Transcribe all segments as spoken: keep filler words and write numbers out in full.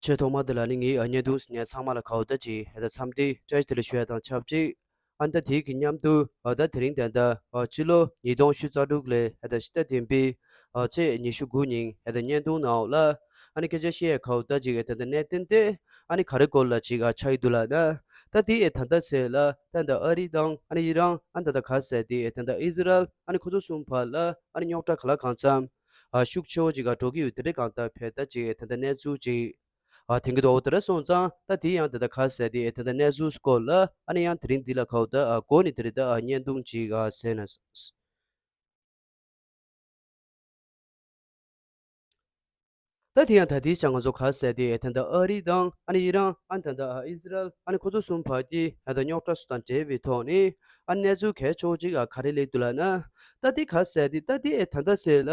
ཆེས་ཐོག་མ་དེ་ལ་ནི་ངའི་ཨ་བརྙན་ཐུང་གཟིགས་མཁན་ཚང་མ་ལ་ཁ་བ་ད་ཅིག་ཧེ་ད་འཚམས་འདྲི་བཀྲ་ཤིས་བདེ་ལེགས་ཞུ་ཡ་དང་ཆབས་ཅིག་ཨ་ད་དེའི་གི་མཉམ་དུ་ཨ་ད་དེ་རིང་ད་ལྟ་ཨ་ཕྱི་ལོ་ཉིས་སྟོང་ཉི་ཤུ་རྩ་དྲུག་ལོའི་ཧེ་ད་ཕྱི་ཟླ་བདུན་པའི་ཨ་ཚེས་ཉི་ཤུ་དགུ་ཉིན་ཧེ་ད་བརྙན་ཐུང་ནང་ལ་ཨ་ནི་སྐད་ཆ་བཤད་ཡ་ཁ་བ་ད་ཅིག་ཨ་ད་ད་གནད་དོན་དེ་ཨ་ནི་ག་རེ་སྐོར་ལ་ཅིག་ཨ་ཆགས་ཀྱི་འདུག་ལབ་ན། ད་དེ་ཨེ་ད་ལྟ་ཚེ་ལ་ད་ད་ཨ་རི་དང་ཨ་ནི་ཨི་རན་ཨ་ད་ད་ག་ཟེར་དེ་ཨེ་ད་ད་ཨི་ཟི་རལ་ཨ་ནི་ཁོ་ཚོ་གསུམ་བར་ལ་ཨ་ནི་རྙོག་དྲ་ག་ལ་གང་འཚམ་ཨ་ཤུགས་ཆེ་བོ་ཅིག་ཨ་འགྲོ་གི་ཡོད། དེ་འདྲའི་གང་ལྟར་ཕེ་ད་ཅིག་ཨེ་ད་ད་གནས་ཚུལ་ཅིག་ཨ་དེང་གི་དོ་དེ་ར་སོང་ཙང་ད་དེ་ཡང་དེ་ད་ག་ཟེར་དེ་དེ་ད་གནས་ཚུལ་སྐོར་ལ་ཨ་ནི་ཡང་དེ་རིང་འདི་ལ་ཁ་བ་ད་ཨ་གོ་ནི་དེ་རེད། ད་ཨ་བརྙན་ཐུང་ཅིག་ཨ་ཟེར་ན། ད་དེ་ཡང་ད་དེའི་ཆ་ང་ཚོ་ག་ཟེར་དེ་དེ་ད་ཨ་རི་དང་ཨ་ནི་ཨི་རན་ཨ་ནི་ད་ད་ཨི་ཟི་རལ་ཨ་ནི་ཁོ་ཚོ་གསུམ་བར་གྱི་ཨ་ད་རྙོག་དྲ་སུ་དང་འབྲེལ་བའི་ཐོག་ནས་ཨ་གནས་ཚུལ་གལ་ཆེ་བོ་ཅིག་ཨ་ག་རེ་སླེབས་འདུག་ལབ་ན། ད་དེ་ག་ཟེར་དེ་ད་དེ་ཨེ་ད་ད་ཟེར་ལ་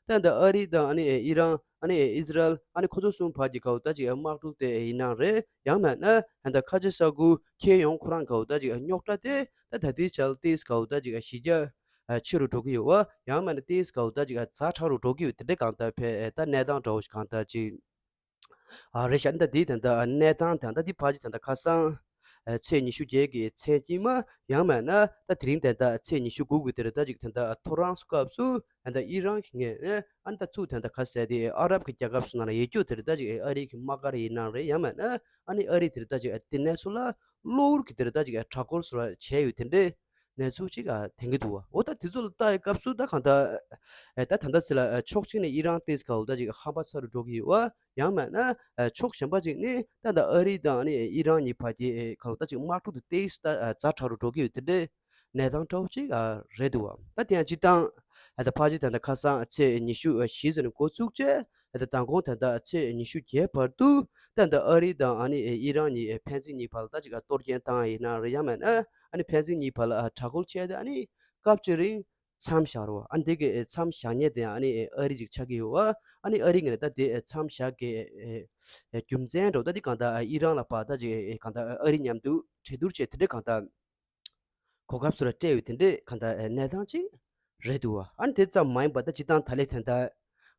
ད་ད་ཨ་རི་དང་ཨ་ནི་ཨི་རན་ཨ་ནི་ཨི་ཟི་རལ་ཨ་ནི་ཁོ་ཚོ་གསུམ་བར་གྱི་ག་བ་ད་ཅིག་དམག་འཁྲུག་དེ་ཡིན་ནའང་རེད། ཡང་མིན་ན་ད་ཁ་ཆེ་ས་ཁུལ་ཁེ་ཡོང་ཁོ་རང་ག་བ་ད་ཅིག་རྙོག་དྲ་དེ་ད་ད་ལྟའི་ཆར་ཏིས་ག་བ་ད་ཅིག་གཞི་རྒྱ་ཆེ་རུ་འགྲོ་གི་ཡོད་པ། ཡང་མིན་ན་ཏིས་ག་བ་ད་ཅིག་ཛ་དྲག་རུ་འགྲོ་གི་ཡོད། དེ་འདྲ་གང་ལྟར་ཕེ་ད་གནས་སྟངས་འདྲ་བོ་ཞིག་གང་ལྟར་ཅིག་ཨ་རེད་ཤག་ད་འདི་ད་ལྟ་གནས་སྟངས་དང་ད་འདི་ཕལ་ཆེར་ད་ལྟ་ཁ་སང་ཨ་ཚེས་ཉི་ཤུ་བརྒྱད་ཀྱི་མཚན་དཀྱིལ་མ། ཡང་མིན་ན་ད་དེ་རིང་ད་ལྟ་ཚེས་ཉི་ཤུ་དགུ་གི་དེར་ད་ཅིག་ད་ལྟ་ཐོ་རངས་སུ་སྐབས་སུ་ད་ལྟ་ཨི་རན་གྱི་ངོས་ནས་ཨ་ནི་ད་ཚུར་ད་ལྟ་ག་ཟེར་དེ་ཨ་རབ་ཀྱི་རྒྱལ་ཁབ་སུ་ནང་ལ་ཡོད་རྒྱུ་དེར་ད་ཅིག་ཨ་རི་གི་དམག་སྒར་ཡིན་ནའང་རེད། ཡང་མིན་ན་ཨ་ནི་ཨ་རི་དེར་ད་ཅིག་དེ་ནས་སུ་ལ་གློ་བུར་གྱི་དེར་ད་ཅིག་དྲག་རྒོལ་སོགས་བྱས་ཡོད་དེ་འདྲས། གནས་ཚུལ་ཅིག་ཨ་དེང་གི་འདུག་བ། འོ་ད་དེ་ཚོ་ལ་ལྟ་ཡི་སྐབས་སུ་ད་གང་ལྟར་ཨེ་ད་ད་ལྟ་ཚེ་ལ་ཨེ་ཕྱོགས་གཅིག་ནས་ཨི་རན་ཏིས་ག་ལ་ད་ཅིག་ཧམ་པ་ཚ་རུ་འགྲོ་གི་ཡོད་བ། ཡང་མིན་ན་ཨེ་ཕྱོགས་གཞན་པ་ཅིག་ནས་ད་ད་ཨ་རི་དང་ཨ་ནི་ཨི་རན་གཉིས་བར་གྱི་ཨེ་ག་ལ་ད་ཅིག་དམག་འཁྲུག་དེ་ཏིས་ད་ཨེ་ཛ་དྲག་རུ་འགྲོ་གི་ཡོད་དེ་འདྲའི་གནས་སྟངས་འདྲ་བོ་ཅིག་ཨ་རེད་འདུག་བ། ད་དེ་ཡང་སྤྱིར་བཏང་ཨེ་ད་ཕལ་ཆེར་ད་ད་ཁ་སང་ཚེས་ཉི་ཤུ་བཞི་ཙམ་ནས་འགོ་བཙུགས་བྱས། ད་མདང་དགོང་ད་ལྟ་ཚེས་ཉི་ཤུ་བརྒྱད་བར་དུ་ད་ལྟ་ཨ་རི་དང་ཨ་ནི་ཨི་རན་གཉིས་ཕན་ཚུན་གཉིས་བར་ལ་ད་ཅིག་གཏོར་སྐྱོན་བཏང་ཡིན་ན་རེད། ཡང་མིན་ན་ཨ་ནི་ཕན་ཚུན་གཉིས་བར་ལ་དྲག་རྒོལ་བྱས་ཏེ་ཨ་ནི་སྐབས་ཅིག་རིང་མཚམས་བཞག་རོགས། ཨ་ནི་དེ་གི་མཚམས་བཞག་མཁན་དེ་ཨ་ནི་ཨ་རི་ཅིག་ཆགས་ཀྱི་ཡོད་བ། ཨ་ནི་ཨ་རི་ངོས་ནས་ད་དེ་མཚམས་བཞག་གི་རྒྱུ་མཚན་འདྲ་བོ་ད་དེ་གང་ལྟར་ཨི་རན་ལ་ཕར་ད་ཅིག་གང་ལྟར་ཨ་རི་མཉམ་དུ་གྲོས་བསྡུར་བྱས་དེ་འདྲའི་གང་ལྟར། གོ་སྐབས་སུ་ར་སྤྲད་ཡོད་དེ་འདྲའི་གང་ལྟར་གནས་སྟངས་ཅིག་རེད་འདུག་བ། ཨ་ནི་དེ་ཙམ་མ་ཡིན་པ་ད་སྤྱིར་བཏང་ད་ལས་དེ་འདྲ་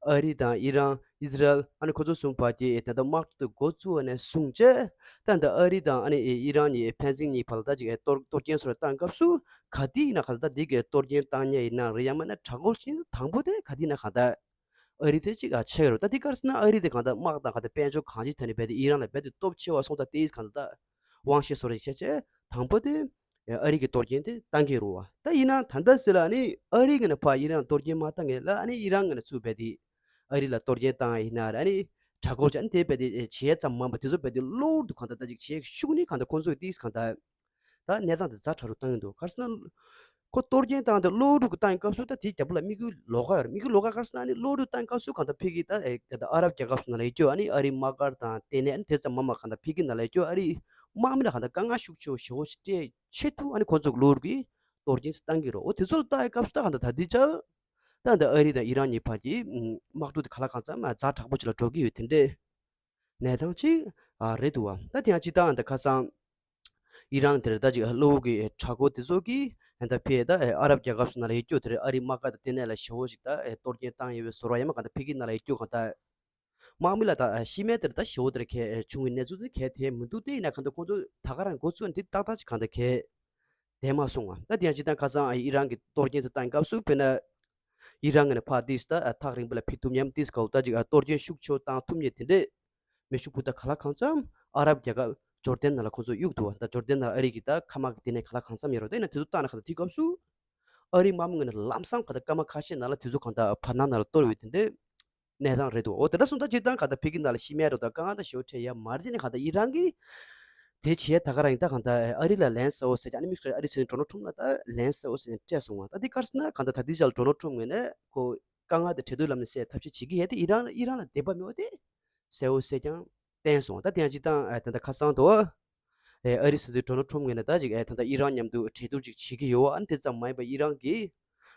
ཨ་རི་དང་ཨི་རན་ཨི་ཟི་རལ་ཨ་ནི་ཁོ་ཚོ་གསུམ་བར་གྱི་དེ་འདྲ་དམག་འཁྲུག་དེ་འགོ་བཙུགས་པ་ནས་བཟུང་བྱས་ད་ལྟ་ཨ་རི་དང་ཨ་ནི་ཨི་རན་གཉིས་ཕན་ཚུན་གཉིས་བར་ལ་ད་ཅིག་གཏོར་གཏོར་སྐྱོན་སོགས་བཏང་སྐབས་སུ་ག་དུས་ཡིན་ན་ག་ལ་ད་དེ་གི་གཏོར་སྐྱོན་བཏང་མཁན་ཡིན་ན་རེད། ཡང་མིན་ན་དྲག་རྒོལ་བྱེད་དང་པོ་དེ་ག་དུས་ཡིན་ན་གང་ལྟར། ཨ་རི་དེ་གཅིག་ཨ་ཆེ་གི་རེད། ད་དེ་ག་རེ་ཟེར་ན་ཨ་རི་དེ་གང་ལྟར་དམག་དང་གང་ལྟར་དཔལ་འབྱོར་གང་ཅི་ཐད་ནས་རྦད་དེ་ཨི་རན་ལ་རྦད་དེ་སྟོབས་ཆེ་བ་སོང་ཙང་དེ་གང་ལྟར་དབང་ཤེད་སོགས་རེ་བྱས་བྱས་དང་པོ་དེ་ཨ་རི་གི་གཏོར་སྐྱོན་དེ་བཏང་གི་རེད་བ། ད་ཡིན་ན་ད་ལྟ་ཟེར་ལ་ཨ་ནི་ཨ་རི་ངོས་ནས་ཕར་ཨི་རན་ལ་གཏོར་སྐྱོན་མ་བཏང་ངེས་ལ་ཨ་ནི་ཨི་རན་ངོས་ནས་ཚུར་རྦད་དེ་ཨ་རི་ལ་གཏོར་སྐྱོན་བཏང་ཡིན་ན་རེད། ཨ་ནི་དྲག་རྒོལ་བྱས་ཨ་ནི་དེ་རྦད་དེ་བྱེད་ཡས་ཙམ་མ་ཡིན་པ་དེ་ཚོ་རྦད་དེ་གློ་བུར་དུ་གང་ལྟར་ད་ཅིག་བྱེད་ཤུགས་ནི་གང་ལྟར་ཁོང་ཚོས་དེ་གང་ལྟར། ད་གནས་སྟངས་དེ་ཛ་དྲག་རུ་བཏང་གི་འདུག་ག་རེ་ཟེར་ན། ཁོ་གཏོར་སྐྱོན་བཏང་སྟེ་གློ་བུར་དུ་བཏང་སྐབས་སུ་ད་དེའི་རྒྱབ་ལ་དམིགས་ཡུལ་ལོགས་ཀ་ཡོད་རེད། དམིགས་ཡུལ་ལོགས་ཀ་ག་རེ་ཟེར་ན་ཨ་ནི་གློ་བུར་དུ་བཏང་སྐབས་སུ་གང་ལྟར་ཕ་གི་ད་ཨེ་ད་ཨ་རབ་རྒྱལ་ཁབ་སོགས་ནང་ལ་ཡོད་རྒྱུ་ཨ་ནི་ཨ་རིའི་དམག་སྒར་དང་ལྟེ་གནས་ཨ་ནི་དེ་ཙམ་མ་མ་གང་ལྟར་ཕ་གི་ནང་ལ་ཡོད་རྒྱུ་ཨ་རིའི་དམག་མི་ལ་གང་ལྟར་དཀའ་ངལ་ཤུགས་ཆེ་བོ་ཞེ་བོ་ཞིག་སྤྲད་ཆེད་དུ་ཨ་ནི་ཁོང་ཚོ་གློ་བུར་གྱིས་གཏོར་སྐྱོན་བཏང་གི་རེད། འོ་དེ་ཚོ་ལ་ལྟ་ཡི་སྐབས་སུ་ད་གང་ལྟར་ད་ལྟའི་ཆར་ད་ད་ཨ་རི་དང་ཨི་རན་གཉིས་བར་གྱི་དམག་འཁྲུག་དེ་ག་ལ་གང་འཚམ་ཛ་དྲག་པོ་ཅིག་ལ་འགྲོ་གི་ཡོད་དེ་འདྲས། གནས་སྟངས་ཅིག་ཨ་རེད་འདུག་བ། ད་དེ་ཡང་སྤྱིར་བཏང་ད་ཁ་སང་ཨི་རན་དེར་ད་ཅིག་གློ་བུར་གྱི་དྲག་རྒོལ་དེ་ཚོ་གིས་ད་ཕར་ད་ཨ་རབ་རྒྱལ་ཁབ་སོགས་ནང་ལ་ཡོད་རྒྱུ་དེར་ཨ་རིའི་དམག་སྒར་དང་ལྟེ་གནས་ལ་ཞེ་བོ་ཞིག་ད་གཏོར་སྐྱོན་བཏང་ཡོད་པའི་བཟོ་འདྲ། ཡང་མིན་གང་ལྟར་ཕ་གི་ནང་ལ་ཡོད་རྒྱུ་གང་ལྟར་དམག་མི་ལ་ད་ཤི་རྨས་དེར་ད་ཞེ་བོ་དེར་གལ་བྱུང་བའི་གནས་ཚུལ་དེ་གལ་དེ་མི་འདུག་དེ་ཡིན་ན་གང་ལྟར་ཁོང་ཚོ་ད་ག་རང་འགོ་བཙུགས་ནས་དེ་ཏག་ཏག་ཅིག་གང་ལྟར་གལ་བསྡད་མ་སོང་བ། ད་དེ་ཡང་སྤྱིར་བཏང་ཁ་སང་ཨི་རན་གྱི་གཏོར་སྐྱོན་དེ་བཏང་སྐབས་སུ་དཔེར་ན། ཨི་རན་ངོས་ནས་ཕར་ཏིས་ད་ཐག་རིང་པོ་ལ་ཕེབས་ཐུབ་མཉམ་ཏིས་ག་བ་ད་ཅིག་གཏོར་སྐྱོན་ཤུགས་ཆེ་བཏང་ཐུབ་མཉམ་དེ་འདྲས་མེ་ཤུགས་སྤུས་དག་ག་ལ་གང་འཚམ་ཨ་རབ་རྒྱལ་ཁབ་ཇོར་ཌན་ནང་ལ་ཁོང་ཚོ་གཡུགས་འདུག་བ། ད་ཇོར་ཌན་ནང་ཨ་རི་གི་ད་མཁའ་དམག་གི་ལྟེ་གནས་ག་ལ་གང་འཚམ་ཡོད་རེད། དེ་ཡིན་ན་དེ་ཚོ་བཏང་ན་གང་ལྟར་དེའི་སྐབས་སུ་ཨ་རིའི་དམག་མི་ངོས་ནས་ལམ་སང་གང་ལྟར་སྐར་མ་ཁ་ཤས་ནང་ལ་དེ་ཚོ་གང་ལྟར་བར་སྣང་ནང་ལ་གཏོར་ཡོད་དེ་འདྲས། གནས་སྟངས་རེད་འདུག་འོ་དེ་འདྲ་སོང་ད་སྤྱིར་བཏང་གང་ལྟར་ཕ་གི་ནང་ལ་ཤི་རྨས་རོ་དང་དཀའ་ངལ་དང་ཞེ་བོ་འཕྲད་ཡ་མ་རེད། དེ་ནས་གང་ལྟར་ཨི་རན་གྱིས་དེ་བྱས་ད་ག་རང་ཡིན། ད་གང་ལྟར་ཨ་རི་ལ་ལན་གསལ་བོ་ཟེར་ཀྱང་ཨ་ནི་དམིགས་བསལ་ཨ་རི་སྲིད་འཛིན་ཌོ་ནལ་ཊམ་ལ་ད་ལན་གསལ་བོ་ཟེར་ནས་སྤྲད་སོང་བ། ད་དེ་ག་རེ་ཟེར་ན་གང་ལྟར་ད་ལྟའི་ཆར་ལ་ཌོ་ནལ་ཊམ་ངོས་ནས་ཁོ་དཀའ་ངལ་དེ་འཕྲལ་སྡོད་ལམ་ནས་སེལ་ཐབས་ཤེས་བྱེད་ཀྱི་ཡོད་དེ་ཨི་རན་ཨི་རན་ལ་དད་པ་མེད་པ་དེ་གསལ་བོ་གསལ་རྐྱང་བསྟན་སོང་བ། ད་དེ་ཡང་སྤྱིར་བཏང་ཨ་ད་ལྟ་ཁ་སང་དུ་ཨ་ཨ་རི་སྲིད་འཛིན་ཌོ་ནལ་ཊམ་ངོས་ནས་ད་ཅིག་ཨ་ད་ལྟ་ཨི་རན་མཉམ་དུ་གྲོས་བསྡུར་ཅིག་བྱེད་ཀྱི་ཡོད་བ། ཨ་ནི་དེ་ཙམ་མ་ཡིན་པར་ཨི་རན་གྱིས་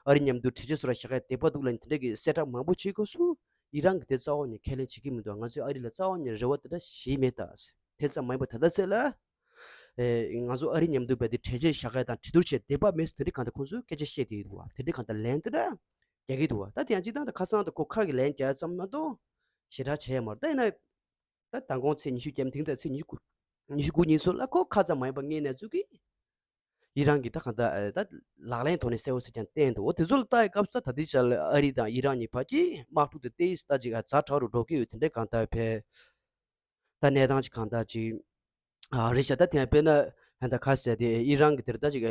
ཨ་རི་མཉམ་དུ་གྲོས་ཆོད་སོགས་ལ་བཞག་ཡ་དད་པ་འདུག་ལབ་ནས་དེ་འདྲ་གི་གསལ་བསྒྲགས་མང་པོ་བྱེད་སྐབས་སུ་ཨི་རན་གྱིས་དེ་རྩ་བ་ནས་ཁས་ལེན་བྱེད་ཀྱི་མི་འདུག་ང་ཚོས་ཨ་རི་ལ་རྩ་བ་ནས་རེ་བ་དེ་འདྲ་བྱས་མེད་ད། དེ་ཙམ་མ་ཡིན་པར་ད་ལྟ་ཚེ་ལ་ཨེ་ང་ཚོ་ཨ་རི་མཉམ་དུ་རྦད་དེ་གྲོས་ཆོད་བཞག་ཡ་དང་གྲོས་བསྡུར་བྱས་དད་པ་མེད་ཟེར་དེ་འདྲ་གང་ལྟར་ཁོང་ཚོས་སྐད་ཆ་བཤད་བསྡད་ཀྱི་འདུག་བ། དེ་འདྲ་གང་ལྟར་ལན་དེ་འདྲ་རྒྱག་གི་འདུག་བ། ད་དེ་ཡང་སྤྱིར་བཏང་དུ་ཁ་སང་དུ་ཁོ་ཁ་གི་ལན་རྒྱག་ཡ་ཙམ་མ་གཏོགས་ཞེ་དྲག་བྱས་ཡ་མ་རེད། ད་ཡིན་ན། ད་མདང་དགོང་ཚེས་ཉི་ཤུ་བརྒྱད་མ་དེང་ད་ཚེས་ཉི་ཤུ་དགུ་ཉི་ཤུ་དགུ་ཉིན་སོ་ལ་ཁོ་ཁ་ཙམ་མ་ཡིན་པ་ངའི་གནས་ཚུལ་གྱིས་ཨི་རན་གྱིས་ད་གང་ལྟར་ད་ལག་ལེན་ཐོག་ནས་གསལ་བོ་ཞིག་ཀྱང་བསྟན་འདུག་འོ་དེ་ཚོ་ལ་ལྟ་ཡི་སྐབས་སུ་ད་ད་ལྟའི་ཆར་ལ་ཨ་རི་དང་ཨི་རན་གཉིས་བར་གྱི་དམག་འཁྲུག་དེ་ཏོག་ཙམ་ད་ཅིག་ཛ་དྲག་རུ་འགྲོ་གི་ཡོད། དེ་འདྲའི་གང་ལྟར་བས་ད་གནས་སྟངས་ཅིག་གང་ལྟར་ཅིག་ཨ་རེད་ཤག་ད་དེ་ཡང་དཔེར་ན་ད་ཁ་གསལ་དེ་ཨི་རན་གྱི་དེར་ད་ཅིག་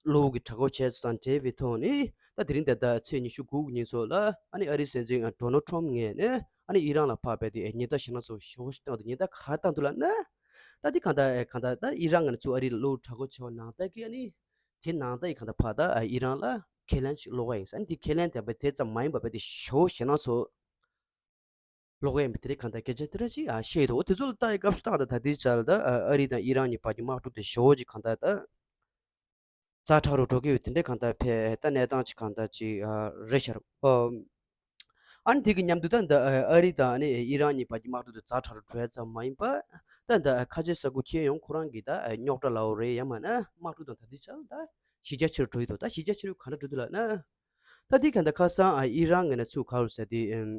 གློ་བུར་གྱི་དྲག་རྒོལ་བྱས་ཙང་འབྲེལ་བའི་ཐོག་ནས་ད་དེ་རིང་དེ་ད་ཚེས་ཉི་ཤུ་དགུ་ཉིན་སོ་ལ་ཨ་ནི་ཨ་རིའི་སྲིད་འཛིན་ཌོ་ནལ་ཊམ་ངོས་ནས་ཨ་ནི་ཨི་རན་ལ་ཕར་བས་དེ་ཉེན་བརྡ་ཞེ་དྲག་ཚོ་ཞེ་པོ་ཞིག་བཏང་འདུག་ཉེན་བརྡ་ག་རེ་བཏང་འདུག་ལབ་ན། ད་དེ་གང་ལྟར་གང་ལྟར་ད་ཨི་རན་ངོས་ནས་ཚུར་ཨ་རི་ལ་གློ་བུར་དྲག་རྒོལ་བྱས་པ་ནང་ལྟར་གྱི་ཨ་ནི་དེ་ནང་ལྟར་གྱི་གང་ལྟར་ཕར་ད་ཨི་རན་ལ་ཁས་ལེན་ཞིག་སློག་ག་ཡིན་ཟེར། ཨ་ནི་དེ་ཁས་ལེན་དེ་བས་དེ་ཙམ་མ་ཡིན་པ་བས་དེ་ཞེ་པོ་ཞེ་དྲག་ཚོ་ལོག་ཡས་མི་དེ་རིགས་གང་ལྟར་སྐད་ཆ་དེ་འདྲ་ཅིག་ཨ་བཤད་འདུག་འོ་དེ་ཚོ་ལ་ལྟ་ཡི་སྐབས་སུ་ད་གང་ལྟར་ད་ལྟའི་ཆར་ལ་ད་ཨ་རི་དང་ཨི་རན་གཉིས་བར་གྱི་དམག་འཁྲུག་དེ་ཞེ་པོ་ཅིག་གང་ལྟར་ད་ཛ་དྲག་རུ་འགྲོ་གི་ཡོད། དེ་འདྲའི་གང་ལྟར་ཕེ་ད་གནས་སྟངས་ཅིག་གང་ལྟར་ཅིག་ཨ་རེད་ཤག་ཨོ། ཨ་ནི་དེ་གི་མཉམ་དུ་ད་ད་ཨ་རི་དང་ཨ་ནི་ཨི་རན་གཉིས་བར་གྱི་དམག་འཁྲུག་དེ་ཛ་དྲག་རུ་འགྲོ་ཡ་ཙམ་མ་ཡིན་པ། ད་ད་ཁ་ཆེ་ས་ཁུལ་ཁྱེད་ཡོང་ཁོ་རང་གི་ད་རྙོག་དྲ་ལའོ་རེད། ཡང་མིན་ན་དམག་འཁྲུག་དང་ད་ལྟའི་ཆར་ད་གཞི་རྒྱ་ཆེ་རུ་འགྲོ་ཡི་འདུག་ད་གཞི་རྒྱ་ཆེ་རུ་གང་འདྲ་འགྲོ་འདུག་ལབ་ན། ད་དེ་གང་ལྟར་ཁ་སང་ཨ་ཨི་རན་ངོས་ནས་ཚུར་ག་རེ་ཟེར་དེ་ཨམ།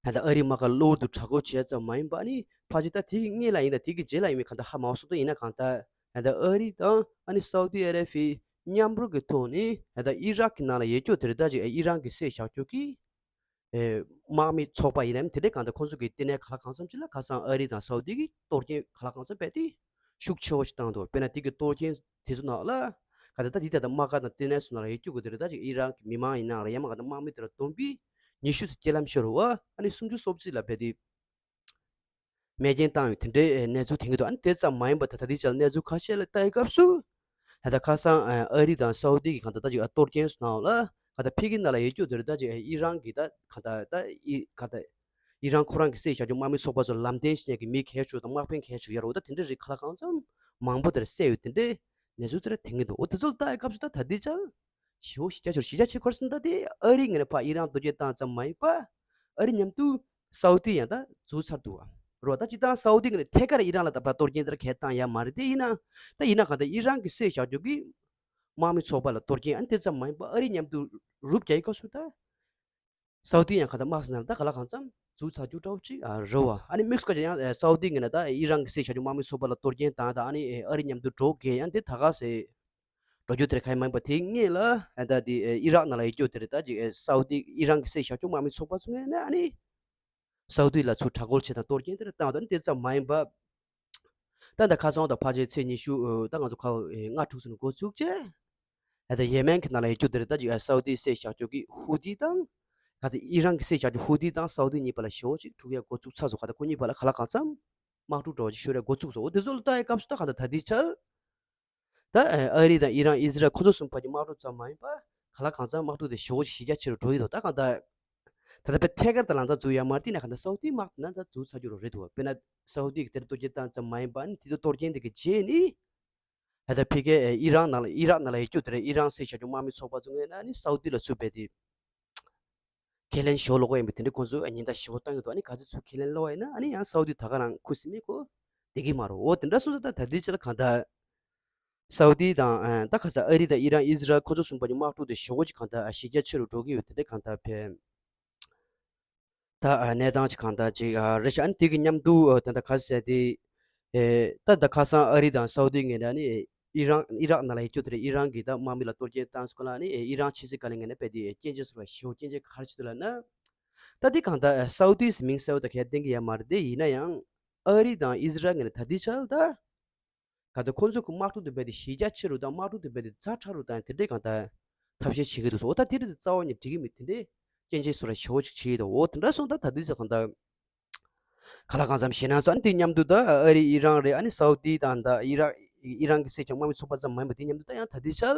ད་ལྟ་ཨ་རིའི་དམག་སྒར་གློ་བུར་དུ་དྲག་རྒོལ་བྱས་ཙམ་མ་ཡིན་པ་ནི་ཕལ་ཆེར་ད་དེ་གི་སྔོན་ལ་ཡིན་ད་དེ་གི་རྗེས་ལ་ཡིན་མིན་གང་ལྟར་ཧ་མ་གོ་སོང་། ད་ཡིན་ན་གང་ལྟར་ད་ལྟ་ཨ་རི་དང་ཨ་ནི་སའུ་ཏི་ཨ་ར་བྷི་མཉམ་རུབ་ཀྱི་ཐོག་ནས་ད་ལྟ་ཨི་རག་གི་ནང་ལ་ཡོད་རྒྱུ་དེ་རེད། ད་ཅིག་ཨི་རན་གྱིས་བསད་བཞག་རྒྱུ་གི་ཨེ་དམག་མི་ཚོགས་པ་ཡིན་ནམ་དེ་འདྲའི་གང་ལྟར་ཁོང་ཚོ་གི་ལྟེ་གནས་ག་ལ་གང་འཚམ་ཅིག་ལ་ཁ་སང་ཨ་རི་དང་སའུ་ཏི་གི་གཏོར་སྐྱོན་ག་ལ་གང་འཚམ་རྦད་དེ་ཤུགས་ཆེ་བོ་ཞིག་བཏང་འདུག་དཔེར་ན་དེ་གི་གཏོར་སྐྱོན་དེ་ཚོ་ནང་ལ་ག་ད་ད་དེ་ད་ལྟ་དམག་སྒར་དང་ལྟེ་གནས་སོགས་ནང་ལ་ཡོད་རྒྱུ་གི་དེ་རེད། ད་ཅིག་ཨི་རན་གྱི་མི་མང་ཡིན་ནའང་རེད། ཡང་མིན་གང་ལྟར་དམག་མི་དེ་ལ་བསྡོམས་པས་ཉི་ཤུ་ཙམ་རྐྱེན་ལམ་ཤོར་བ་ཨ་ནི་སུམ་ཅུ་སོ་བཞི་ལ་རྦད་དེ་རྨས་སྐྱོན་བཏང་ཡོད། དེ་འདྲའི་གནས་ཚུལ་ཐོན་གྱི་འདུག་ཨ་ནི་དེ་ཙམ་མ་ཡིན་པར་ད་ད་ལྟའི་ཆར་གནས་ཚུལ་ཁ་ཤས་ལ་ལྟ་ཡི་སྐབས་སུ་ད་ལྟ་ཁ་སང་ཨ་རི་དང་སའུ་ཏི་གི་གང་ལྟར་ད་ཅིག་ཨ་གཏོར་སྐྱོན་སོགས་ནང་ལ་ག་ད་ཕ་གི་ནང་ལ་ཡོད་རྒྱུ་དེ་རེད། ད་ཅིག་ཨི་རན་གྱི་ད་ག་ད་ད་ཨི་ག་ད་ཨི་རན་ཁོ་རང་གི་བསད་བཞག་རྒྱུ་དམག་མི་ཚོགས་པ་ཚོ་ལམ་སྟོན་བྱེད་མཁན་གྱི་མི་ག་ཚོད་དང་དམག་དཔོན་ག་ཚོད་ཡོད་རེད། འོ་ད་དེ་འདྲ་རིགས་ག་ལ་གང་འཚམ་མང་པོ་དེར་བསད་ཡོད། དེ་འདྲའི་གནས་ཚུལ་དེ་འདྲ་ཐོན་གྱི་འདུག་འོ་དེ་ཚོ་ལ་ལྟ་ཡི་སྐབས་སུ་ད་ད་ལྟའི་ཆར་ཞེ་པོ་གཞི་རྒྱ་ཆེ་རུ་གཞི་རྒྱ་ཆེ་ཁོར་སོང་། ད་དེ་ཨ་རི་ངོས་ནས་ཕར་ཨི་རན་གཏོར་སྐྱོན་བཏང་ཙམ་མ་ཡིན་པ་ཨ་རི་མཉམ་དུ་སའུ་ཏི་ཡང་ད་འཛུལ་ཚར་འདུག་བ། རོ་ད་སྤྱིར་བཏང་སའུ་ཏི་ངོས་ནས་ཐད་ཀར་ཨི་རན་ལ་ད་ཕར་གཏོར་སྐྱོན་དེ་འདྲ་གས་བཏང་ཡ་མ་རེད། དེ་ཡིན་ན་ད་ཡིན་ན་གང་ལྟར་ཨི་རན་གྱིས་བསད་བཞག་རྒྱུ་གི་དམག་མི་ཚོགས་པ་ལ་གཏོར་སྐྱོན་ཨ་ནི་དེ་ཙམ་མ་ཡིན་པ་ཨ་རི་མཉམ་དུ་རུབ་རྒྱག་ཡི་སྐབས་སུ་ད་སའུ་ཏི་ཡང་གང་ལྟར་དམག་སའི་ནང་ལ་ད་ག་ལ་གང་འཚམ་འཛུལ་ཚར་རྒྱུ་འདྲ་བོ་ཅིག་ཨ་རེད་བ། ཨ་ནི་དམིགས་སུ་བཀར་ཀྱང་ཡང་ཨེ་སའུ་ཏི་ངོས་ནས་ད་ཨི་རན་གྱིས་བསད་བཞག་རྒྱུ་དམག་མི་ཚོགས་པ་ལ་གཏོར་སྐྱོན་བཏང་དང་ཨ་ནི་ཨེ་ཨ་རི་མཉམ་དུ་འགྲོ་དགོས་ཡང་དེ་ད་ག་སེ་འགྲོ་རྒྱུ་དེར་གང་ཡང་མ་ཡིན་པ། དེའི་སྔོན་ལ་ཨ་ད་དེ་ཨེ་ཨི་རག་ནང་ལ་ཡོད་རྒྱུ་དེ་རེད། ད་ཅིག་ཨེ་སའུ་ཏི་ཨི་རན་གྱིས་བསད་བཞག་རྒྱུ་དམག་མི་ཚོགས་པ་ཚོ་ངོས་ནས་ཨ་ནི་སའུ་ཏི་ལ་ཚུར་དྲག་རྒོལ་བྱེད་དང་གཏོར་སྐྱོན་དེ་འདྲ་བཏང་དང་དེ་ཙམ་མ་ཡིན་པ། ད་ད་ཁ་སང་དང་ཕལ་ཆེར་ཚེས་ཉི་ཤུ་ཨོ་ད་ང་ཚོ་ཁ་ཨེ་ལྔ་དྲུག་ཙམ་ནས་འགོ་བཙུགས་བྱས། ཨ་ད་ཡེ་མེན་གྱི་ནང་ལ་ཡོད་རྒྱུ་དེ་རེད། ད་ཅིག་ཨ་སའུ་ཏིས་བསད་བཞག་རྒྱུ་གི་ཧུ་ཏི་དང་། ག་ཚོད་ཨི་རན་གྱིས་བསད་བཞག་རྒྱུ་ཧུ་ཏི་དང་སའུ་ཏི་གཉིས་བར་ལ་ཞེ་པོ་ཅིག་འཁྲུག་ཡ་འགོ་བཙུགས་ཚར་སོང་། ག་ད་ཁོ་གཉིས་བར་ལ་ག་ལ་གང་འཚམ་དམག་འཁྲུག་འདྲ་བོ་ཅིག་ཤོར་ཡ་འགོ་བཙུགས་སོང་། འོ་དེ་ཚོ་ལ་ལྟ་ཡ་སྐབས་སུ་ད་ག་ད་ད་ལྟའི་ཆར། ད་ཨ་རི་དང་ཨི་རན་ཨི་ཟི་རལ་ཁོ་ཚོ་གསུམ་བར་གྱི་དམག་འཁྲུག་ཙམ་མ་ཡིན་པ་ག་ལ་གང་འཚམ་དམག་འཁྲུག་དེ་ཞེ་པོ་ཅིག་གཞི་རྒྱ་ཆེ་རུ་འགྲོ་ཡི་འདུག་ད་ག་ད་ད་ལྟ་དཔེ་ཐད་ཀར་དང་ལང་ཚ་འཛུལ་ཡ་མ་རེད། དེ་ན་ག་ད་སའུ་ཏི་དམག་དེ་ན་ད་འཛུལ་ཚར་རྒྱུ་རོ་རེད་འདུག་དཔེར་ན་སའུ་ཏི་གི་དེར་གཏོར་སྐྱོན་བཏང་ཙམ་མ་ཡིན་པ་ནི་དེ་ཚོ་གཏོར་སྐྱོན་དེ་གི་རྗེས་ནི། ད་ལྟ་ཕ་གིའི་ཨི་རན་ནང་ལ་ཨི་རག་ནང་ལ་ཡོད་རྒྱུ་དེ་རེད། ཨི་རན་བསད་བཞག་རྒྱུ་དམག་མི་ཚོགས་པ་ཚོ་ངོས་ནས་ནི་སའུ་ཏི་ལ་ཚུར་རྦད་དེ་ཁས་ལེན་ཞུ་ལོག་ཡིན་པའི་དེ་འདྲའི་ཁོང་ཚོས་ཉེན་བརྡ་ཞེ་པོ་བཏང་གི་འདུག་ཨ་ནི་ག་ཚོད་ཚུར་ཁས་ལེན་ལོག་ཡིན་ན་ཨ་ནི་ཡང་སའུ་ཏི་ད་ག་རང་ཁུ་སིམ་མེར་ཁོ་བསྡད་ཀྱི་མ་རེད། འོ་དེ་འདྲ་སོང་ཙང་ད་ད་ལྟའི་ཆ་ལ་གང་ལྟར་སའུ་ཏི་དང་ད་ཁ་ས་ཨ་རི་དང་ཨི་རན་ཨི་ཟི་རལ་ཁོང་ཚོ་གསུམ་པ་གཉིས་དམག་འཁྲུག་དེ་ཞེ་པོ་ཅིག་གང་ལྟར་གཞི་རྒྱ་ཆེ་རུ་འགྲོ་གི་ཡོད། དེ་འདྲའི་གང་ལྟར་ཕན། ད་ཨ་གནས་སྟངས་ཅིག་གང་ལྟར་ཅིག་ཨ་རེད་ཤག་ཨ་ནི་དེ་གི་མཉམ་དུ་ཨ་ད་ལྟ་ག་ཟེར་དེ། ཨེ་ད་ད་ཁ་སང་ཨ་རི་དང་སའུ་ཏི་ངོས་ནས་ནི་ཨི་རན་ཨི་རག་ནང་ལ་ཡོད་རྒྱུ་དེ་རེད། ཨི་རན་གྱི་ད་དམག་མི་ལ་གཏོར་སྐྱོན་བཏང་སྐོར་ལ་ནི་ཨེ་ཨི་རན་ཕྱི་སྲིད་བཀའ་བློན་ངོས་ནས་རྦད་དེ་སྐྱོན་བརྗོད་ཟེར་བ་ཞེ་པོ་སྐྱོན་བརྗོད་ག་རེ་བྱེད་འདུག་ལབ་ན། ད་དེ་གང་ལྟར་ཨེ་སའུ་ཏིས་མིང་གསལ་བོ་ད་གས་བསྟན་གྱི་ཡོད་མ་རེད་དེ། ཡིན་ན་ཡང་ཨ་རི་དང་ཨི་ཟི་རལ་ངོས་ནས་ད་ལྟའི་ཆར་ད། ག་ད་ཁོང་ཚོ་གི་དམག་འཁྲུག་དེ་རྦད་དེ་གཞི་རྒྱ་ཆེ་རུ་དང་དམག་འཁྲུག་དེ་རྦད་དེ་ཛ་དྲག་རུ་དང་དེ་འདྲའི་གང་ལྟར་ཐབས་ཤེས་བྱེད་ཀྱི་འདུག་ཟེར། འོ་ད་དེ་རེད་དེ་རྩ་བ་ནས་འགྲིག་གི་མེད། དེ་འདྲའི་སྐྱོན་བརྗོད་ཟེར་བ་ཞེ་པོ་ཅིག་བྱེད་ཀྱི་འདུག་འོ་དེ་འདྲ་སོང་ད་ད་དུས་ཚོད་གང་ལྟར་ག་ལ་གང་འཚམ་ཞེད་སྣང་ཚོ་ཨ་ནི་དེ་མཉམ་དུ་ད་ཨ་རི་ཨི་རན་རེད། ཨ་ནི་སའུ་ཏི་དང་ད་ཨི་རག་ཨི་རན་གྱི་སྲིད་སྐྱོང་དམག་མི་ཚོགས་པ་ཙམ་མ་ཡིན་པ་དེ་མཉམ་དུ་ད་ཡང་ད་ལྟའི་ཆར་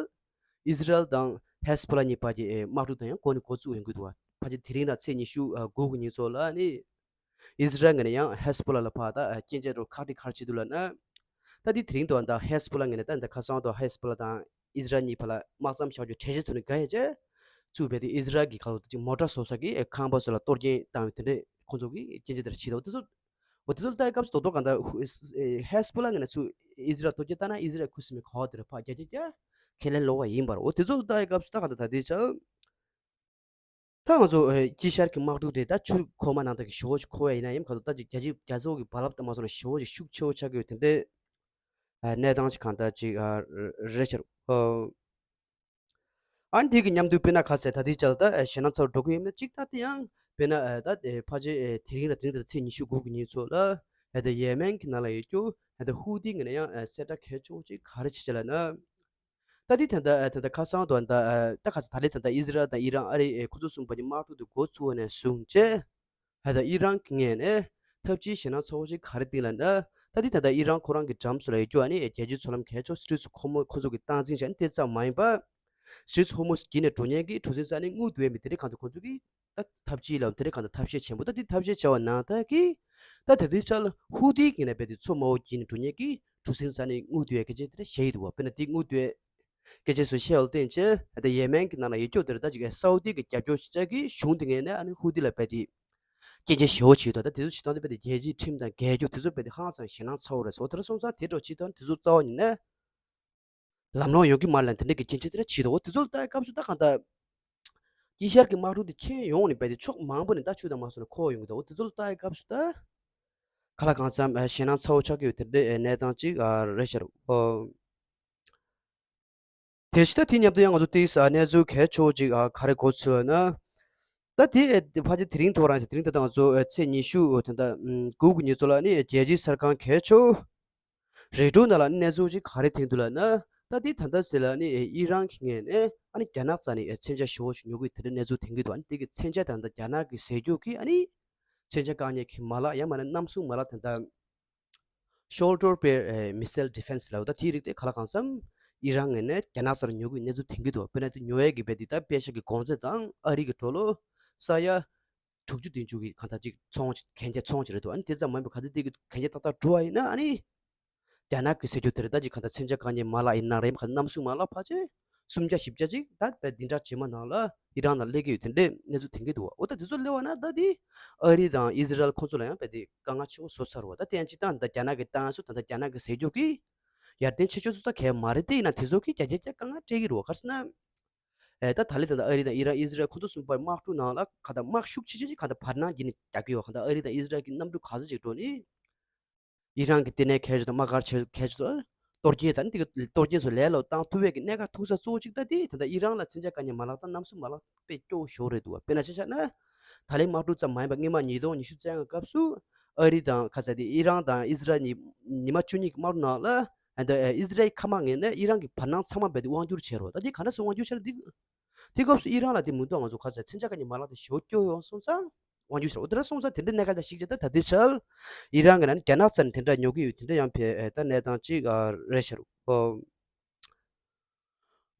ཨི་ཟི་རལ་དང་ཧེ་ཟི་བྷོ་ལ་གཉིས་བར་གྱི་དམག་འཁྲུག་དང་ཡང་འགོ་ནས་འགོ་བཙུགས་ཡོང་གི་འདུག་བ། ཕལ་ཆེར་དེ་རིང་དང་ཚེས་ཉི་ཤུ་དགུ་གི་ཉིན་ཚོ་ལ་ཨ་ནི། ཨི་ཟི་རལ་ངོས་ནས་ཡང་ཧེ་ཟི་བྷོ་ལ་ལ་ཕར་ད་སྐྱོན་བརྗོད་རོ་ཁག་དཀྲིག་ཁག་བྱེད་འདུག་ལབ་ན། ད་དེ་དེ་རིང་དུ་ད་ཧེ་ཟི་བྷོ་ལ་ངོས་ནས་ད་ད་ཁ་སང་དུ་ཧེ་ཟི་བྷོ་ལ་དང་ཨི་ཟི་རལ་གཉིས་བར་ལ་དམག་མཚམས་བཞག་རྒྱུ་གྲོས་གཞི་ཚུགས་ནས་ག་ཡ་ཅེ། ཚུགས་པའི་དེ་ཨི་ཟི་རལ་གྱི་ཁ་ལོ་དེ་ཅིག་མོ་ཊ་བཟོ་ས་གི་ཁང་པ་ཚོ་ལ་གཏོར་སྐྱོན་བཏང་བའི་དེ་འདྲའི་ཁོང་ཚོ་གི་སྐྱོན་བརྗོད་དེ་འདྲ་བྱེད་འདུག་འོ་དེ་ཚོ་འོ་དེ་ཚོ་ལ་ལྟ་སྐབས་སུ་རྡོག་རྡོག་ག་ད་ཧེ་ཟི་བྷོ་ལ་ངོས་ནས་ཚུར་ཨི་ཟི་རལ་གཏོར་སྐྱོན་བཏང་ན་ཨི་ཟི་རལ་ཁུ་སིམ་མེར་ག་བ་དེ་ར་ཕར་རྒྱ་རྒྱ་རྒྱ་ཁས་ལེན་ལོག་པ་ཡིན་པར། འོ་དེ་ཚོ་ལ་ལྟ་སྐབས་སུ་ད་ག་ད་ད་དེ་ཆ། ད་ང་ཚོ་ཨེ་དཀྱིལ་ཤར་གྱི་དམག་འཁྲུག་དེ་ད་ཆུ་ཁོལ་མ་ནང་ལྟར་གྱི་ཞེ་པོ་ཅིག་ཁོལ་བ་ཡིན་ན་ཡང་ག་ཚོད་ད་ཅིག་རྒྱ་ཆེ་རྒྱ་མཚོ་གི་རྦ་རླབས་དང་མ་སོང་ན་ཞེ་པོ་ཅིག་ཤུགས་ཆེ་བོ་ཆགས་ཀྱི་ཡོད་དེ་འདྲའི་ཨ་གནས་སྟངས་ཅིག་གང་ལྟར་ཅིག་ཨ་རེད་ཤག་ཨ་ནི་དེ་གི་མཉམ་དུ་དཔེར་ན་ག་ཟེར་ད་ལྟའི་ཆར་ད་ཨ་ཞེད་སྣང་ཚ་བོ་འགྲོ་གི་ཡོད་མེད་ཅིག་ད་དེ་ཡང་དཔེར་ན་ཨ་ད་ཨ་ཕལ་ཆེར་ཨ་དེ་རིང་ལ་དེ་རིང་ད་ཚེས་ཉི་ཤུ་དགུ་གི་ཉིན་ཚོ་ལ་ཨ་ད་ཡེ་མེན་གྱི་ནང་ལ་ཡོད་རྒྱུ་ཨ་ད་ཧུ་ཏི་ངོས་ནས་ཡང་ཨ་གསལ་བསྒྲགས་གལ་ཆེ་བོ་ཅིག་ག་རེ་བྱེད་ཅེས་ལབ་ན། ད་དེ་ད་ལྟ་ད་ལྟ་ཁ་སང་དུ་ད་ད་ཁ་སང་ད་ལྟའི་ད་ལྟ་ཨི་ཟི་རལ་དང་ཨི་རན་ཨ་རི་ཁོ་ཚོ་གསུམ་བར་གྱི་དམག་འཁྲུག་དེ་འགོ་ཚུགས་པ་ནས་བཟུང་བྱས། ད་ལྟ་ཨི་རན་གྱི་ངོས་ནས་འཐབ་ཇུས་ཞེད་སྣང་ཚ་བོ་ཞིག་ག་རེ་བཏིང་ལབ་ན། ད་དེ་ད་ལྟ་ཨི་རན་ཁོ་རང་གི་འགྲམ་སུ་ལ་ཡོད་རྒྱུ་ཨ་ནི་རྒྱལ་སྤྱིའི་མཚོ་ལམ་གལ་ཆེ་སི་ཊྲེ་ཊི་ཨོཕ་ཧོར་མུ་ཛི་ཁོ་ཚོ་གི་སྟངས་འཛིན་བྱས་ནས་དེ་ཙམ་མ་ཡིན་པ། སི་ཊྲེ་ཊི་ཨོཕ་ཧོར་མུ་ཛི་བརྒྱུད་ནས་འགྲོ་མཁན་གྱི་གྲུ་གཟིངས་ས་གནས་རྔུལ་བསྡུ་ཡས་མི་དེ་རིགས་གང་དུ་ཁོ་ཚོ་གི་ད་འཐབ་ཇུས་ལ་དེ་རིང་གང་ལྟར་ཐབས་ཤེས་ཆེན་པོ་ད་དེ་ཐབས་ཤེས་བྱ་བ་ནང་ལྟར་གྱི་ད་དེ་དུས་ཆར་ཧུ་ཏི་གི་ནས་བས་དེ་མཚོ་དམའ་བོ་བརྒྱུད་ནས་འགྲོ་མཁན་གྱི་གྲུ་གཟིངས་ས་གནས་རྔུལ་བསྡུ་ཡས་སྐད་ཆ་དེ་འདྲ་བཤད་ཡི་འདུག་བ། དཔེར་ན་དེ་རྔུལ་བསྡུ་ཡས་སྐད་ཆ་སུ་བཤད་པ་ལ་བརྟེན་བྱས་ད་ཡེ་མེན་གྱི་ནང་ལ་ཡོད་རྒྱུ་དེ་རེད། ད་ཅིག་སའུ་ཏི་གི་རྒྱབ་སྐྱོར་བྱེད་ཀྱི་གཞུང་དེ་ངོས་ནས་ཨ་ནི་ཧུ་ཏི་ལ་བས་དེ་སྐྱོན་བརྗོད་ཞེ་པོ་བྱེད་དོ། ད་དེ་ཚོ་བྱེད་སྟངས་དེ་བས་དེ་རྒྱལ་སྤྱིའི་ཁྲིམས་དང་འགལ་རྒྱུ་དེ་ཚོ་བས་དེ་ཧང་སང་ཞེད་སྣང་ཚ་བོ་རེད་ཟེར་བ། དེ་འདྲ་སོང་ཙང་དེ་འདྲ་བྱེད་སྟངས་དེ་ཚོ་རྩ་བ་ཉིད་ནས། ལམ་ལྷོང་ཡོང་གི་མ་རེད་ལབ་དེ་འདྲ་གི་སྐྱོན་བརྗོད་དེ་འདྲ་བྱེད་དོ། འོ་དེ་ཚོ་ལ་ལྟ་བའི་སྐབས་སུ་ད་གང་ལྟར་དཀྱིལ་ཤར་གྱི་དམག་འཁྲུག་དེ་ཁྱོན་ཡོངས་ནས་རྦད་དེ་ཕྱོགས་མང་པོ་ནས་ད་ཆུ་དང་མ་སོང་ན་ཁོ་ཡོང་གི་འདུག་འོ་དེ་ཚོ་ལ་ལྟ་བའི་སྐབས་སུ་ད་ག་ལ་གང་འཚམ་ཞེད་སྣང་ཚ་བོ་ཆགས་ཀྱི་ཡོད་དེ་འདྲའི་གནས་སྟངས་ཅིག་རེད་ཤག་ཨོ། དེ་བཞིན་ད་དེ་མཉམ་དུ་ཡང་ང་ཚོ་ཏོག་ཙམ་གནས་ཚུལ་གལ་ཆེ་བོ་ཅིག་ག་རེ་གོ་ཚུལ་ལབ་ན། ད་དེ་ཕལ་ཆེར་དེ་རིང་ཐོག་རང་དེ་རིང་ད་ལྟ་ང་ཚོ་ཚེས་ཉི་ཤུ་ད་ལྟ་དགུ་གི་ཉིན་ཚོ་ལ་ནི་རྒྱལ་སྤྱིའི་གསར་ཁང་གལ་ཆེ་བོ། རེ་ཌི་ཡོ་ནང་ལ་གནས་ཚུལ་ཅིག་ག་རེ་ཐོན་འདུག་ལབ་ན། ད་དེ་ད་ལྟ་ཟེར་ལ་ནི་ཨི་རན་གྱི་ངོས་ནས་ཨ་ནི་རྒྱ་ནག་རྩ་ནས་མཚོན་ཆ་ཞེ་པོ་ཞིག་ཉོ་གི་དེ་འདྲའི་གནས་ཚུལ་ཐོན་གྱི་འདུག་ཨ་ནི་དེ་གི་མཚོན་ཆ་དང་ད་རྒྱ་ནག་གི་ཟས་རྒྱུ་གི་ཨ་ནི་མཚོན་ཆ་བཀག་ཉར་གྱི་མ་ལག་ཡང་མིན་ན་གནམ་སྲུང་མ་ལག་དེ་འདྲ་ཤོལ་ཌར་པེ་མི་སེལ་ཌི་ཕེན་སི་ལབ་ད་དེའི་རིགས་དེ་ག་ལ་གང་འཚམ་ཨི་རན་ངོས་ནས་རྒྱ་ནག་རྩར་ཉོ་གི་གནས་ཚུལ་ཐོན་གྱི་འདུག་དཔེར་ན་དེ་ཉོ་ཡས་ཀྱི་རྦད་དེ་ད་པེ་ཤ་གི་གོང་ཚད་དང་ཨ་རི་གི་ཌོ་ལར་ས་ཡ་དྲུག་ཅུ་བདུན་ཅུ་གི་གང་ལྟར་ཅིག་ཚོང་གན་རྒྱ་ཚོང་ཅིག་རེད་འདུག་ཨ་ནི་དེ་ཙམ་མ་ཡིན་པར་ག་ཚོད་དེ་གི་གན་རྒྱ་ཏག་ཏག་འགྲོ་བ་ཡིན་ན་ཨ་ནི། རྒྱ་ནག་གི་ཟས་རྒྱུ་དེ་རེད། ད་ཅིག་གང་ལྟར་མཚོན་ཆ་བཀག་ཉར་མ་ལག་ཡིན་ན་རེད། མ་ག་གནམ་སྲུང་མ་ལག་ཕལ་ཆེར་སུམ་བརྒྱ་བཞི་བརྒྱ་ཅིག་ད་བས་འདི་འདྲ་བྱེད་མ་ནང་ལ་ཨི་རན་ནང་སླེབས་ཀྱི་ཡོད་དེ་འདྲའི་གནས་ཚུལ་ཐོན་གྱི་འདུག་བ། འོ་ད་དེ་ཚོ་སླེབས་པ་ན་ད་དེ་ཨ་རི་དང་ཨི་ཟི་རལ་ཁོ་ཚོ་ལ་ཡང་བས་དེ་དཀའ་ངལ་ཆེ་བོ་བཟོ་ཚར་བ། ད་དེ་ཡང་སྤྱིར་བཏང་ད་རྒྱ་ནག་གི་ཏང་སུ་ད་ད་རྒྱ་ནག་གི་ཟས་རྒྱུ་གི་ཡར་ཐོན་ཆེ་ཆུང་སུ་ཚ་གལ་མ་རེད། དེ་ཡིན་ན་དེ་ཚོ་གི་རྒྱ་རྒྱ་རྒྱ་དཀའ་ངལ་སྤྲད་ཀྱི་རེད་བ། ག་རེ་ཟེར་ན། ཨེ་ད་ད་ལེ་ད་ལྟ་ཨ་རི་དང་ཨི་རན་ཨི་ཟི་རལ་ཁོ་ཚོ་གསུམ་པར་དམག་འཁྲུག་ནང་ལ་ག་ད་དམག་ཤུགས་ཆེ་ཆེ་ཅིག་ག་ད་བར་སྣང་བརྒྱུད་ནས་རྒྱག་གི་ཡོད། ག་ད་ཨ་རི་དང་ཨི་ཟི་རལ་གྱི་གནམ་གྲུ་ག་ཚོད་ཅིག་འགྲོ་ནི། ཨི་རན་གྱི་ལྟེ་གནས་གལ་ཆེ་དང་དམག་སྒར་ཆེ་གལ་ཆེ་ཚོ་གཏོར་སྐྱོན་དང་དེ་གི་གཏོར་སྐྱོན་ཚོ་ལས་སླ་བོ་བཏང་ཐུབ་པའི་གི་གནད་འགག་ཐུག་ས་གཙོ་བོ་གཅིག་ད་དེ་ད་ལྟ་ཨི་རན་ལ་མཚོན་ཆ་བཀག་ཉར་མ་ལག་དང་གནམ་སྲུང་མ་ལག་དཔེ་སྐྱོ་བོ་ཞིག་རེད་འདུག་བ། དཔེར་ན་ཆ་བཞག་ན་ད་ལན་དམག་འཁྲུག་ཙམ་མ་ཡིན་པར་སྔོན་མ་ཉིས་སྟོང་ཉི་ཤུ་རྩ་ལྔ་སྐབས་སུ་ཨ་རི་དང་ཁ་ས་དེ་ཨི་རན་དང་ཨི་ཟི་རལ་གཉིས་ཉི་མ་བཅུ་གཉིས་ཀྱི་དམག་འཁྲུག་ནང་ལ་ཨ་ད་ཨི་ཟི་རལ་མཁའ་དམག་ངོས་ནས་ཨི་རན་གྱི་བར་སྣང་ཚང་མ་རྦད་དེ་དབང་བསྒྱུར་བྱས་རོགས། ད་དེ་ག་འདྲ་སེ་དབང་བསྒྱུར་བྱས་ན་དེ། དེ་སྐབས་སུ་ཨི་རན་ལ་དེ་མི་འདུག་ང་ཚོ་ག་ཚད་མཚོན་ཆ་བཀག་ཉར་མ་ལག་དེ་ཞེ་པོ་སྐྱོ་ཡོང་སོང་ཙང་དབང་སྒྱུར་ཤར། འོ་དེ་འདྲ་སོང་ཙང་དེ་འདྲའི་གནད་འགག་དང་གཞིགས་བྱས་ད་ད་ལྟའི་ཆར་ཨི་རན་གྱི་ནང་ནས་རྒྱ་ནག་རྩ་ནས་དེ་འདྲ་ཉོ་གི་ཡོད་དེ་འདྲ་ཡང་ཕེ་ད་གནས་སྟངས་གཅིག་རེད་ཤག་རོ།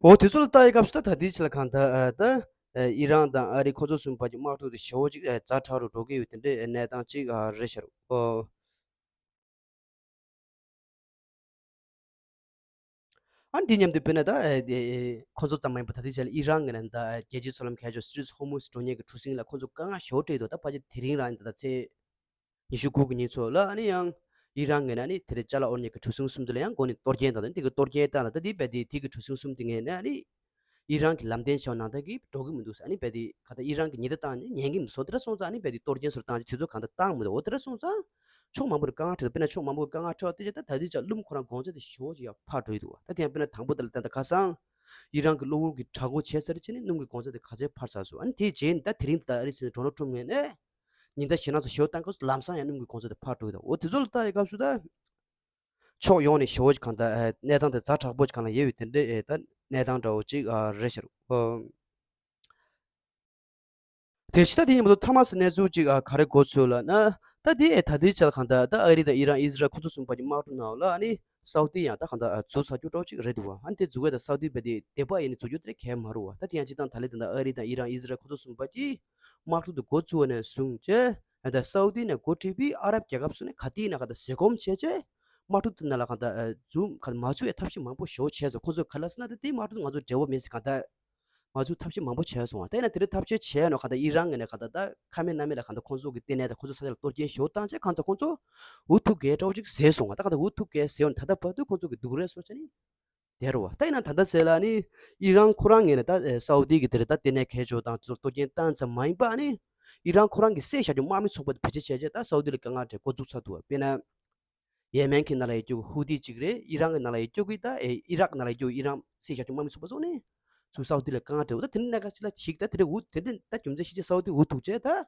འོ་དེ་ཚོ་ལ་ལྟ་ཡི་སྐབས་སུ་ད་ད་ལྟའི་ཆར་ལ་གང་ལྟར་ད་ཨི་རན་དང་ཨ་རི་ཁོ་ཚོ་གསུམ་བར་གྱི་དམག་འཁྲུག་དེ་ཞེ་པོ་ཅིག་ཛ་དྲག་རུ་འགྲོ་གི་ཡོད་དེ་འདྲའི་གནས་སྟངས་གཅིག་རེད་ཤག་རོ། ཨ་འདི་མཉམ་དུ་དཔེར་ན་ད་ཨེ་ཨེ་ཁོ་ཚོ་ཙམ་མ་ཡིན་པར་ད་ལྟའི་ཆར་ཨི་རན་གྱི་ནང་ད་རྒྱལ་སྤྱིའི་མཚོ་ལམ་གལ་ཆེ་སི་ཊྲེ་ཊི་ཧོར་མུ་ཛི་འགྲོ་མཁན་གྱི་གྲུ་གཟིངས་ལ་ཁོ་ཚོ་དཀའ་ངལ་ཞེ་པོ་སྤྲད་འདུག་ད་ཕལ་ཆེར་དེ་རིང་རང་ཡིན་ད་ད་ཚེས་ཉི་ཤུ་དགུ་གི་ཉིན་ཚོ་ལ་ཨ་ནི་ཡང་ཨི་རན་གྱི་ནང་ནི་དེ་རིང་ཅ་ལག་དབོར་མཁན་གྱི་གྲུ་གཟིངས་གསུམ་དེ་ལ་ཡང་འགོ་ནས་གཏོར་སྐྱོན་བཏང་ད་དེ་གི་གཏོར་སྐྱོན་བཏང་ད་ད་དེ་རྦད་དེ་དེ་གི་གྲུ་གཟིངས་གསུམ་དེ་ངས་ནས་ཨ་ནི། ཨི་རན་གྱི་ལམ་སྟོན་བྱས་པ་ནང་ལྟར་གྱི་འགྲོ་གི་མི་འདུག་ཨ་ནི་རྦད་དེ་ག་ད་ཨི་རན་གྱི་ཉེན་བརྡ་བཏང་ནས་ཉན་གྱི་མི་འདུག་སོ། དེ་འདྲ་སོང་ཙང་ཨ་ནི་རྦད་དེ་གཏོར་སྐྱོན་སོགས་བཏང་རྗེས་དེ་ཚོ་གང་ལྟར་བཏང་མི་འདུག་འོ་དེ་འདྲ་སོང་ཙང་ཕྱོགས་མང་པོ་ལ་དཀའ་ངལ་འཕྲད་འདུག་དཔེར་ན་ཕྱོགས་མང་པོ་ལ་དཀའ་ངལ་འཕྲད་པ་དེ་བྱས་ད་ད་ལྟའི་ཆར་སྣུམ་ཁོ་རང་གོང་ཚད་དེ་ཞེ་པོ་ཅིག་ཡར་འཕར་འགྲོ་ཡི་འདུག་ད་དེ་ཡང་དཔེར་ན་དང་པོ་དེ་ལ་ད་ད་ཁ་སང་ཨི་རན་གྱི་གློག་འོད་ཀྱི་དྲག་འགུལ་བྱས་ཚར་རྗེས་ནས་སྣུམ་གྱི་གོང་ཚད་དེ་ག་ཚད་འཕར་ཚར་སོང་། ཨ་ནི་དེའི་རྗེས་ནས་ད་དེ་རིང་ད་ཨ་རིའི་སྲིད་འཛིན་ཌོ་ནལ་ཊམ་ངོས་ནས་ཉེན་བརྡ་ཞེད་སྣང་ཚ་ཞེ་པོ་བཏང་སྐབས་སུ་ལམ་སང་ཡང་སྣུམ་གྱི་གོང་ཚད་དེ་འཕར་འགྲོ་ཡི་འདུག་འོ་དེ་ཚོ་ལ་ལྟ་ཡི་སྐབས་སུ་ད། ཕྱོགས་ཡོངས་ནས་ཞེ་པོ་ཅིག་གང་ལྟར་ཨ་གནས་སྟངས་དེ་ཛ་དྲག་པོ་ཅིག་གང་ལ་ཡོད་ཡོད་དེ་འདྲའི་ཨེ་ད་གནས་སྟངས་འདྲ་བོ་ཅིག་ཨ་རེད་ཤག་རོ། ཨ་དེ་ཕྱི་ད་དེ་ཡིན་མ་གཏོགས་ཐ་མ་སི་གནས་ཚུལ་ཅིག་ཨ་ག་རེ་གོ་ཚུལ་ལབ་ན། ད་དེ་ཨེ་ད་དེའི་ཆར་གང་ལྟར་ད་ཨ་རི་དང་ཨི་རན་ཨི་ཟི་རལ་ཁོ་ཚོ་གསུམ་བར་གྱི་དམག་འཁྲུག་ནང་ལ་ཨ་ནི་སའུ་ཏི་ཡང་ད་གང་ལྟར་ཨ་འཛུལ་ཚར་རྒྱུ་འདྲ་བོ་ཅིག་རེད་འདུག་བ། ཨ་ནི་དེ་འཛུལ་བས་ད་སའུ་ཏི་བས་དེ་དད་པ་ཡིན་ནི་འཛུལ་རྒྱུ་དེ་གལ་མ་རུང་བ། ད་དེ་ཡང་སྤྱིར་བཏང་ད་ལེ་དེ་འདྲ་ཨ་རི་དང་ཨི་རན་ཨི་ཟི་རལ་ཁོ་ཚོ་གསུམ་བར་གྱི་དམག་འཁྲུག་དེ་འགོ་བཙུགས་པ་ནས་བཟུང་བྱས། ད་ལྟ་སའུ་ཏི་ནས་འགོ་ཁྲིད་པའི་ཨ་རབ་རྒྱལ་ཁབ་སོགས་ནས་ག་དུས་ཡིན་ན་ག་ད་བཟོད་སྒོམ་བྱས་བྱས་དམག་འཁྲུག་དེ་ནང་ལ་ག་ད་འཛུལ་ག་མ་ཚུད་པའི་ཐབས་ཤེས་མང་པོ་ཞེ་པོ་བྱས་སོང་། ཁོང་ཚོས་ག་ལ་ཟེར་ན་ད་དེའི་དམག་འཁྲུག་ང་ཚོ་འབྲས་བུ་མེད་ཟེར་ག་ད་མ་ཚུད་ཐབས་ཤེས་མང་པོ་བྱས་སོང་བ། དེ་ན་དེ་འདྲའི་ཐབས་ཤེས་བྱས་ནོ་ག་ད་ཨི་རན་ངོས་ནས་ག་ད་ད་ཁ་མེད་སྣ་མེད་ལ་ག་ད་ཁོང་ཚོ་གི་ལྟེ་གནས་དང་ཁོང་ཚོ་ས་ཆ་ལ་གཏོར་སྐྱོན་ཞེ་པོ་བཏང་བྱས་གང་ཚ་ཁོང་ཚོ་འུ་ཐུག་གེ་འདྲ་བོ་ཅིག་བཟས་སོང་བ། ད་ག་ད་འུ་ཐུག་གེ་བཟས་ཡོང་ད་ལྟ་བར་དུ་ཁོང་ཚོ་གི་སྡུག་རུས་སོགས་བྱས་ནས། དེ་རེད་བ། ད་ཡིན་ན་ད་ལྟ་ཟེར་ལ་ནི་ཨི་རན་ཁོ་རང་ངོས་ནས་ད་ཨེ་སའུ་དི་གི་དེ་རེད། ད་དེ་ནས་གས་ཆོག་དང་དེ་ཚོ་གཏོར་སྐྱོན་བཏང་ཙམ་མ་ཡིན་པ་ནི་ཨི་རན་ཁོ་རང་གི་སེ་བཞག་རྒྱུ་དམག་མི་ཚོགས་པ་དེ་བེད་སྤྱོད་བྱས་རྗེས་ད་སའུ་དི་ལ་དཀའ་ངལ་འཕྲད་འགོ་བཙུགས་ཚར་འདུག་བ། དཔེར་ན། ཡེ་མེན་གྱི་ནང་ལ་ཡོད་རྒྱུ་གི་ཧུ་ཏི་གཅིག་རེད། ཨི་རག་གི་ནང་ལ་ཡོད་རྒྱུ་གི་ད་ཨེ་ཨི་རག་ནང་ལ་ཡོད་རྒྱུ་གི་ཨི་རན་སེ་བཞག་རྒྱུ་དམག་མི་ཚོགས་པ་ཚོ་ནི་ཚུར་སའུ་དི་ལ་དཀའ་ངལ་འཕྲད་འདུག་ད་དེ་ནི་གནད་འགག་ཅིག་ལ་ཞིག་ད་དེ་རེད། འུ་དེ་འདྲ་ད་རྒྱུ་མཚན་ཤེས་རྗེས་སའུ་དི་འུ་ཐུག་བྱས་ད།